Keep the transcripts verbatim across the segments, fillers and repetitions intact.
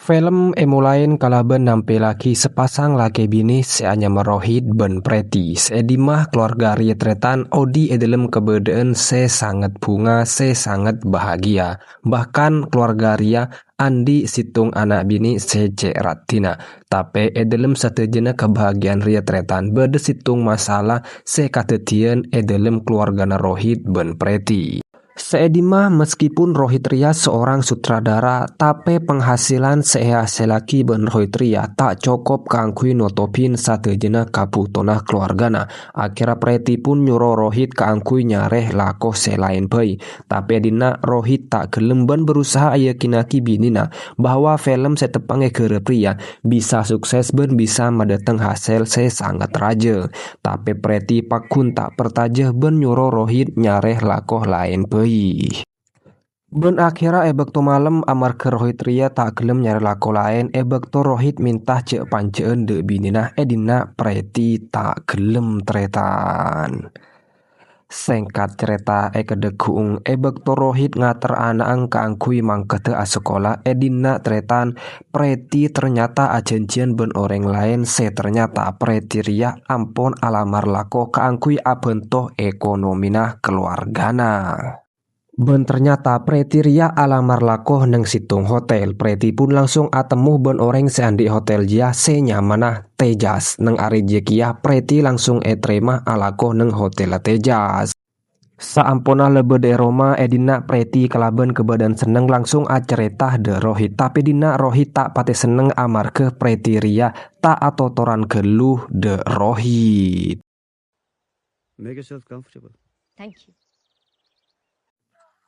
Film èmolaè kalabân nampèllaghi sapasang lakè binè sè anyama Rohit bân Preti. Sè è dimma kalowarga rèya tarètan odi' è dhâlem kabâdâ'ân sè sanget bhunga, sè sanget bahagia. Bahkan kalowarga rèya andi' sèttong ana' binè sè cè' raddhinna. Tapè è dhâlem sadhâjâna kabahagiaan rèya tarètan bâdâ sèttong masalah sè kadhâddhiyân è dhâlem kalowargana Rohit bân Preti. Sè è dimma, meskipun Rohit rèya seorang sutradara, tapè penghasilan sè èhasèllaghi bân Rohit rèya ta' cokop kaangghuy notobhi sadhâjâna kabhutowanna kalowargana. Akhèrra Preti pun nyoro Rohit kaangghuy nyarè lako sè laèn bhâi. Tapè è dinna' Rohit ta' ghellem bân berusaha ayakinnaghi binèna bahwa film sè teppa'na èghârâp rèya bisa sukses bân bisa madâteng hasèl sè sanget rajâ. Tapè Preti pagghun ta' parcajâ bân nyoro Rohit nyarè lako laèn bhâi. Bân akhèrra è bâkto malem, amarghâ Rohit rèya ta' ghellem nyarè lako laèn, è bâkto Rohit mènta jhâ'-panjhâ'ân dâ' binèna è dinna' Preti ta' ghellem tarètan. Sèngkat carèta, è kadhâggu'ung è bâkto Rohit ngater ana'na kaangghuy mangkaddhâ asakola è dinna' tarètan, Preti ternyata ajhânjhiyân bân orèng laèn sè ternyata Preti rèya ampon alamar lako kaangghuy abhânto ekonomina kalowargana. Bân ternyata Preti rèya alamar lako neng sèttong hotel. Preti pun langsung atemmo bân orèng sè andi' hotel jiyâ sè nyamana Tejas. Neng arè jiyâ kèya Preti langsung ètarèma alako neng hotel Tejas. Saamponna la bâdâ è roma, è dinna' Preti kalabân kabâdâ'ân senneng langsung acarèta dâ' Rohit. Tapè dinna' Rohit ta' patè senneng amarghâ Preti rèya ta' atotoran ghâllu dâ' Rohit. Make yourself comfortable. Thank you.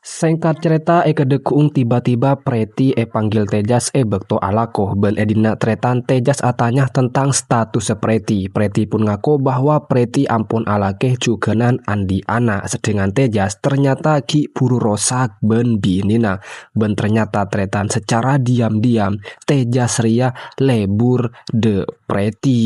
Sèngkat carèta, è kadhâggu'ung tiba-tiba Preti èpanggil Tejas è bâkto alako. Bân è dinna' tarètan Tejas atanya tentang statussa Preti. Preti pun ngako bahwa Preti ampon alakè jhughânan andi' ana', sedangkan Tejas ternyata ghi' buru rosak bân binèna. Bân ternyata tarètan secara diam-diam Tejas rèya lebur dâ' Preti.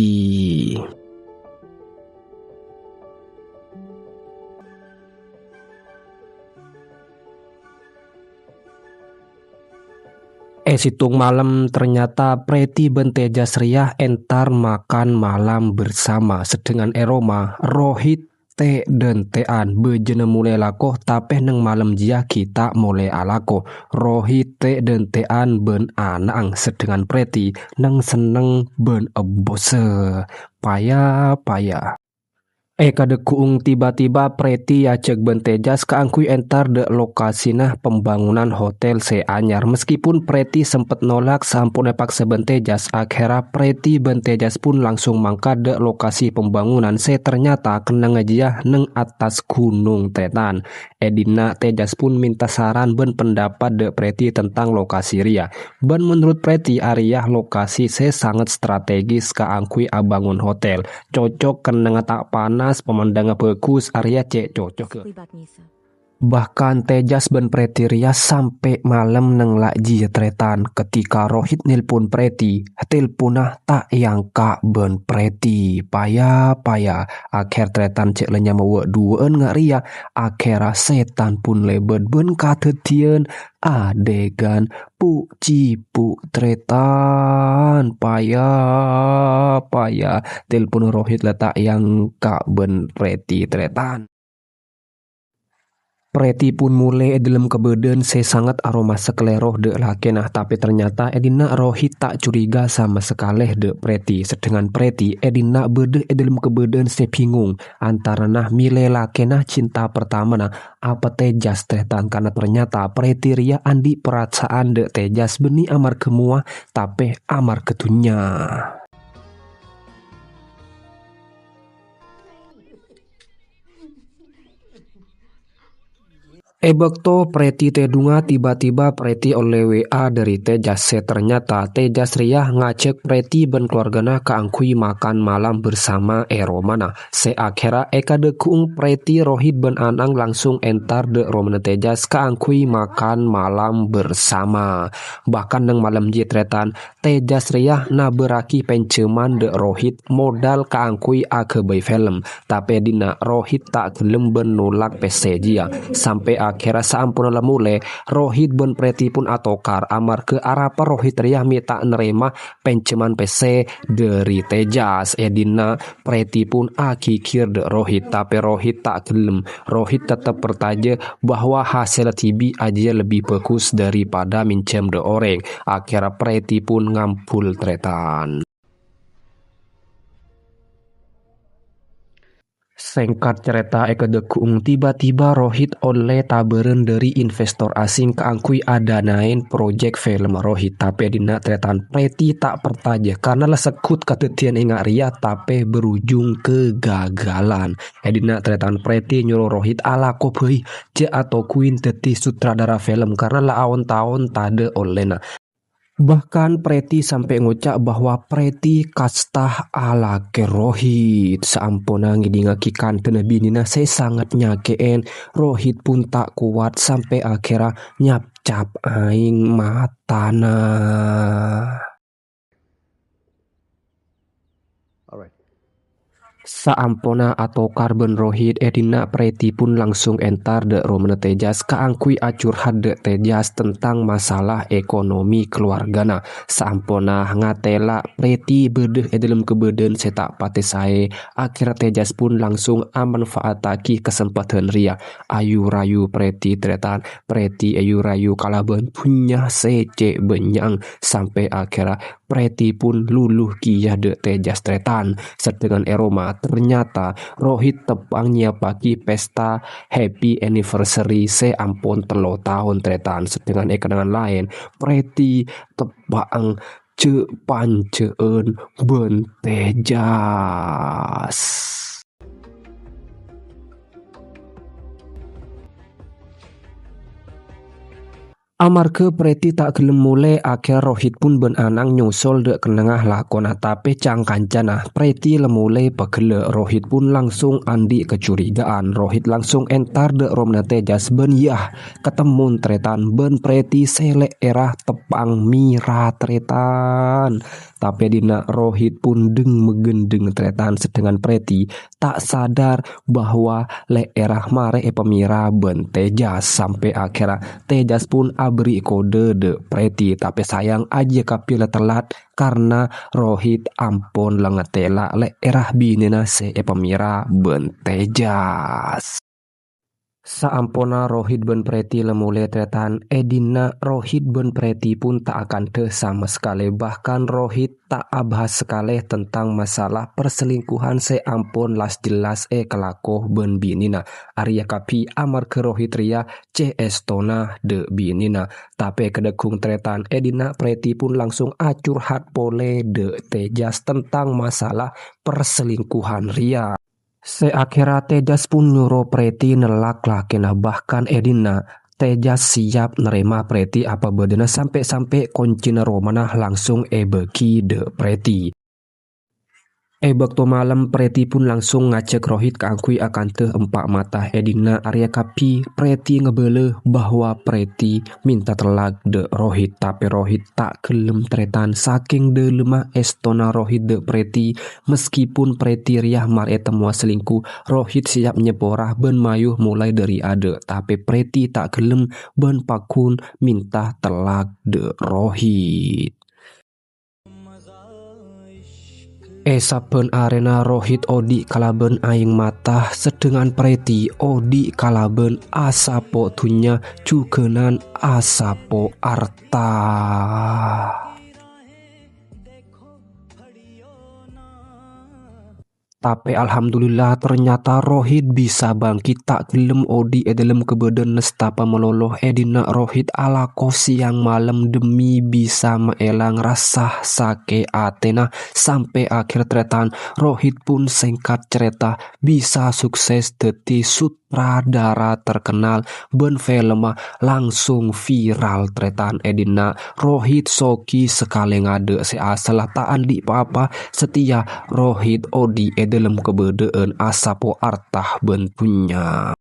È sèttong malem, ternyata Preti bân Tejas rèya entar makan malam bersama, sedangkan è roma, Rohit tè'-dântè'an, bâjâna molè lako, tapè neng malem jiyâ ghi' ta' molè alako. Rohit tè'-dântè'an bân ana'na, sedangkan Preti neng-senneng bân ebbhusâ. Paya-paya. È kadhâggu'ung tiba-tiba Preti èajhâk bân Tejas kaangghuy entar dâ' lokasina pembangunan hotel sè anyar. Meskipun Preti sempet nolak, saampon èpaksa bân Tejas, akhèrra Preti bân Tejas pun langsung mangkat dâ' lokasi pembangunan sè ternyata kennengnga jiyâ neng attas ghunong tarètan. È dinna' Tejas pun mènta saran bân pendapat dâ' Preti tentang lokasi rèya. Bân menurut Preti, arèya lokasi sè sanget strategis kaangghuy abângon hotel. Cocok, kennengnga ta' panas, pemandângnga bhâghus, arèya cè' cocok. Bahkan Tejas bân Preti rèya sampè' malem neng la' jiyâ tarètan. Ketika Rohit nelpon Preti, telponna ta' èangka' bân Preti. Paya-paya, akhèr tarètan cè' la nyama wâ'-duwâ'ân nga' rèya, akhèrra sètan pun lèbât bân kadhâddhiyân adegan pu'-cipu' tarètan. Paya-paya, telpon Rohit la ta' èangka' bân Preti tarètan. Preti pun molè è dhâlem kabâdâ'ân sè sanget aromasè kalèro dâ' lakèna, tapè ternyata è dinna' Rohit ta' curiga sama sakalè dâ' Preti, sedangkan Preti è dinna' bâdâ è dhâlem kabâdâ'ân sè bingung antarana mèlè lakèna cinta pertamana apa Tejas tarètan, karna ternyata Preti rèya andi' parasaan dâ' Tejas bânnè amarghâ mowa, tapè amarghâ dhunnya. È bâkto Preti tèdungnga, tiba-tiba Preti ollè W A dâri Tejas sè ternyata Tejas rèya ngajhâk Preti bân kalowargana kaangghuy makan malam bersama è romana. Sè akhèrra è kadhâggu'ung Preti, Rohit bân Anang langsung entar dâ' romana Tejas kaangghuy makan malam bersama. Bahkan neng malem jiyâ tarètan, Tejas rèya nabârraghi pènjhâman dâ' Rohit modal kaangghuy aghâbây film. Tapè dinna' Rohit ta' ghellem bân nolak pèssè jiyâ. Sampè' Akhèrra saamponna la molè, Rohit bân Preti pon atokar amarghâ arapa Rohit rèya mè' ta' narèma pènjhâman pèssè dhâri Tejas. È dinna' Preti pon aghigghir dhâ' Rohit, tapè Rohit ta' ghellem. Rohit tettep parcajâ bahwa hasèlla dhibi' ajiyâ lebbi bhâghus daripada minjhâm dhâ' orèng. Akhèrra Preti pon ngambul tarètan. Sèngkat carèta è Kadhâggung, tiba-tiba Rohit ollè tabârân dhâri investor asing kaangghuy adanaè projek film Rohit. Tapè è dinna' tarètan Preti ta' parcajâ, karna la segghut kadhâddhiyân enga' rèya, tapè berujung kegagalan. È dinna' tarètan Preti nyoro Rohit alako bhâi, jhâ' atoghuwi dhâddhi sutradara film, karna la aon-taon tadhâ' ollèna. Bahkan Preti sampè' ngoca' bahwa Preti kasta alakè Rohit. Saamponna ngèdingngaghi kandhâna binèna sè sanget nyakè'è, Rohit pon ta' kowat sampè' akhèrra nyapcap aèng matana. Saamponna atokar bân Rohit, è dinna' Preti pon langsung entar dhâ' romana Tejas kaangghuy acurhat dhâ' Tejas tentang masalah ekonomi keluargana. Saamponna ngatèla' Preti bâdâ è dhâlem kabâdâ'ân sè ta' patè saè, akhèrra Tejas pon langsung amanfaataghi kasempadhân rèya. Ayu-rayu Preti tarètan, Preti ayu-rayu kalabân dhunnya sè cè' bânnya'na, sampè' akhèrra Preti pon lulu kèya dhâ' Tejas tarètan. Sedangkan è roma, ternyata Rohit teppa'na nyèyappaghi pesta happy anniversary sè ampon tello taon tarètan. Sedangkan è kennengngan laèn, Preti teppa'na jhâ'-panjhâ'ân bân Tejas. Amarghâ Preti ta' ghellem molè, akhèrra Rohit pon bân Anang nyosol dhâ' kennengnganna lakona, tapè cang-kancana Preti la molè pagghellâ'. Rohit pon langsung andi' kacurigaan. Rohit langsung entar dhâ' romana Tejas bân, yah, katemmon tarètan bân Preti sè lè'èrra teppa'na mèra tarètan. Tapè è dinna' Rohit pon dheng-maghândheng tarètan, sedangkan Preti ta' sadar bahwa lè'èrra marè èpamèra bân Tejas, sampè' akhèrra Tejas pon aberri' kodhe dhâ' Preti. Tapè sayang, ajiyâ kabbhi la tellat, karna Rohit ampon la ngatèla' lè'èrra binèna sè èpamèra bân Tejas. Saamponna Rohit bân Preti la molè tarètan, è dinna' Rohit bân Preti pon ta' akandhâ sama sakalè, bahkan Rohit ta' abahas sakalè tentang masalah perselingkuhan sè ampon las-jelas èkalako bân binèna. Arèya kabbhi amarghâ Rohit rèya cè' èstona dhâ' binèna. Tapè kadhâgghung tarètan, è dinna' Preti pon langsung acurhat polè dhâ' Tejas tentang masalah perselingkuhan rèya. Sè akhèrra Tejas pon nyoro Preti nellak lakèna, bahkan è dinna' Tejas siap narèma Preti apa bâdâna, sampè'-sampè' koncèna romana langsung èbâghi dhâ' Preti. È bâkto malem, Preti pon langsung ngajhâk Rohit kaangghuy akandhâ empa' mata. È dinna' arèya kabbhi, Preti ngabâlâ bahwa Preti mènta tellak dhâ' Rohit, tapè Rohit ta' ghellem tarètan. Sakèng dhâlemma èstona Rohit dhâ' Preti, meskipun Preti rèya marè ètemmowa selingkuh, Rohit siap nyepora bân mayu molaè dhâri adâ', tapè Preti ta' ghellem bân pagghun mènta tellak dhâ' Rohit. È sabbhân arèna Rohit odi' kalabân aèng mata, sedangkan Preti odi' kalabân asapo dhunnya jhughânan asapo arta. Tapè alhamdulillah, ternyata Rohit bisa bangkit, ta' ghellem odi' è dhâlem kabâdâ'ân nastapa malolo. È dinna' Rohit alako siang malem dhemmi bisa maèlang rassa sakè' atèna. Sampè' akhèr tarètan, Rohit pon sèngkat carèta bisa sukses dhâddhi sut- sutradara terkenal bân filmma langsung viral tarètan. È dinna' Rohit soghi sakalè ngadâ' sè asalla ta' andi' pa-apa, satèya Rohit odi' è dhâlem kabâdâ'ân asapo arta bân dhunnya.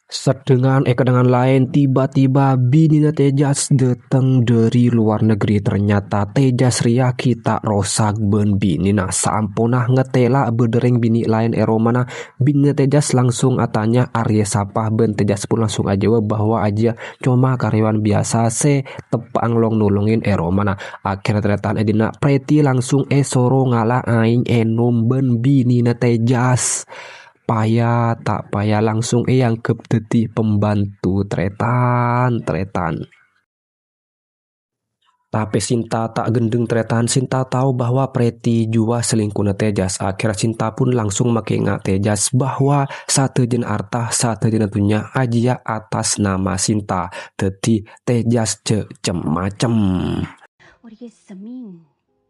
Sedhengan è kennengngan laèn, tiba-tiba binèna Tejas dâteng dâri lowar negri. Ternyata Tejas rèya ghi' ta' rosak bân binèna. Saamponna ngatèla' bâdâ rèng binè' laèn è romana, binèna Tejas langsung atanya arèya sapa, bân Tejas pun langsung ajâwâb bahwa ajiyâ coma karyawan biyasa sè teppa'an long-nolongè è romana. Akhèrra tarètan è dinna' Preti langsung èsoro ngala' aèng ènom bân binèna Tejas. Paya ta' paya langsung èangghep dhâddhi pembantu tarètan, tarètan. Tapè Sinta ta' ghendheng tarètan, Sinta tao bahwa Preti jiyâ selingkuhna Tejas. Akhèrra Sinta pun langsung makènga' Tejas bahwa sadhâjâna arta, sadhâjâna dhunnya ajiyâ atas nama Sinta. Dhâddhi Tejas jhâ' cem-macem. और ये ज़मीन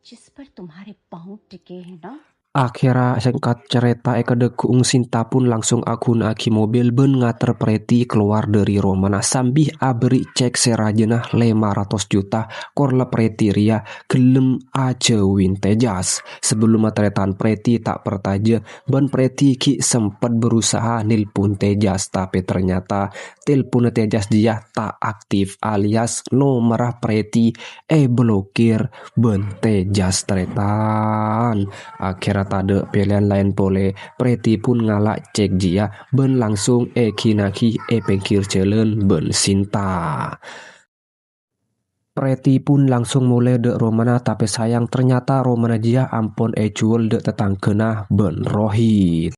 जिस पर तुम्हारे पाँव टिके हैं ना, Akhèrra sèngkat carèta è kadhâggu'ung Sinta pun langsung aghunaaghi mobil bân ngater Preti kalowar dâri romana sambi abherri' cèk sè rajâna lèma ratos juta, kor la Preti rèya ghellem ajhâuwin Tejas. Sabellunna tarètan Preti ta' parcajâ bân Preti ghi' sempet berusaha nelpon Tejas, tapè ternyata telponna Tejas jiyâ ta' aktif alias nomerra Preti èblokir bân Tejas tarètan. Akhèrra tadâ' pèlèyan laèn polè, Preti pun ngala' cèk jiyâ bân langsung èghina'aghi è pèngghir jhâlân bân Sinta. Preti pun langsung molè dâ' romana, tapè sayang ternyata romana jiyâ ampon èjhuwâl dâ' tatangghâna bân Rohit.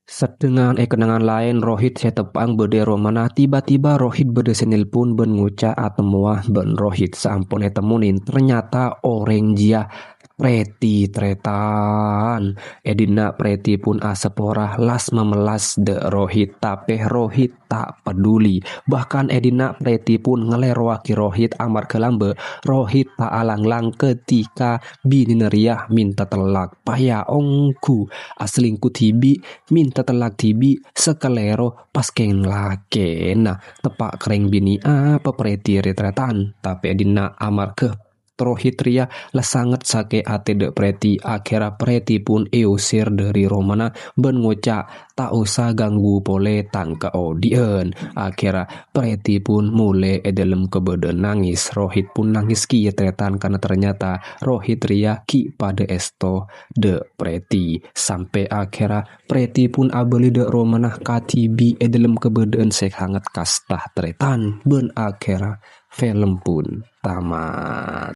Sedhengan è kennengngan laèn, Rohit sè teppa'an bâdâ è romana, tiba-tiba Rohit bâdâ sè nelpon bân ngoca' atemmowa bân Rohit. Saampon ètemmonè, ternyata orèng jiyâ Preti tarètan. È dinna' Preti pun asapora las-mamellas dâ' Rohit, tapè Rohit ta' paduli. Bahkan è dinna' Preti pun ngalèroaghi Rohit amarghâ lambâ', Rohit ta' alang-lang ketika binèna rèya mènta tellak. Paya ongghu, aselingkuh dhibi', mènta tellak dhibi', sakalèro pas kèng lakèna. Teppa' ka rèng binè' apa Preti rè tarètan. Tapè è dinna' amarghâ Rohit rèya la sanget sakè' atè dâ' Preti, akhèrra Preti pun èosèr dâri romana bân ngoca', "Ta' osa ganggu polè tang kaodi'ân." Akhèrra Preti pun molè è dâlem kabâdâ'ân nangès. Rohit pun nangès kèya tarètan, karna ternyata Rohit rèya ghi' padâ èsto dâ' Preti. Sampè' akhèrra Preti pun abâli dâ' romana kadhibi' è dâlem kabâdâ'ân sè sanget kasta tarètan, bân akhèrra film pun tamat.